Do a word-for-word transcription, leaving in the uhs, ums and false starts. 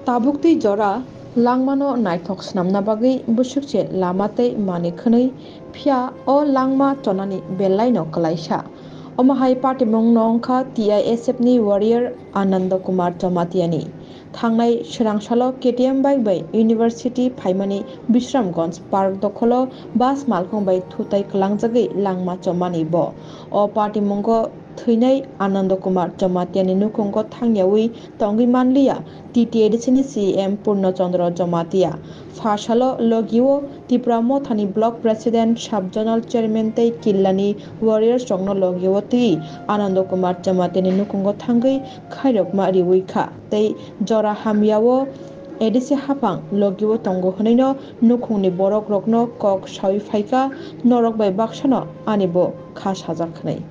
Tabuk twi jora langmano naithok swnamna bagwi bwswk se lama tei manwi khwnwi, phiya o langma chonani belaino kwlaisa. Omo hai patimungno wngkha T I S F ni warrior Anando Kumar Jamatia ni. Thangnai swrangsalo K T M bike bai University phaimani Bishramganj Park dokholo bus malkhung bai thutai kwlangjagwi langma chomani bo. O patimungo thwinai Anando Kumar Jamatia ni nukhungo thangyawi tongwi manliya T T A D C ni C E M Purno Chandra Jamatia. Pha salo logio Tipra Mothani Block President, Sub Zonal Chairman tei Killani Warriors rokno logio twi Anando Kumar Jamatia ni nukhungo thangwi khairokma riwi kha tei jora hamyao A D C haphang logio tongo hwnwino nukhungni borok rokno kok sawi phaikha, norok bai baksano ani bo kha sajak hwnwi.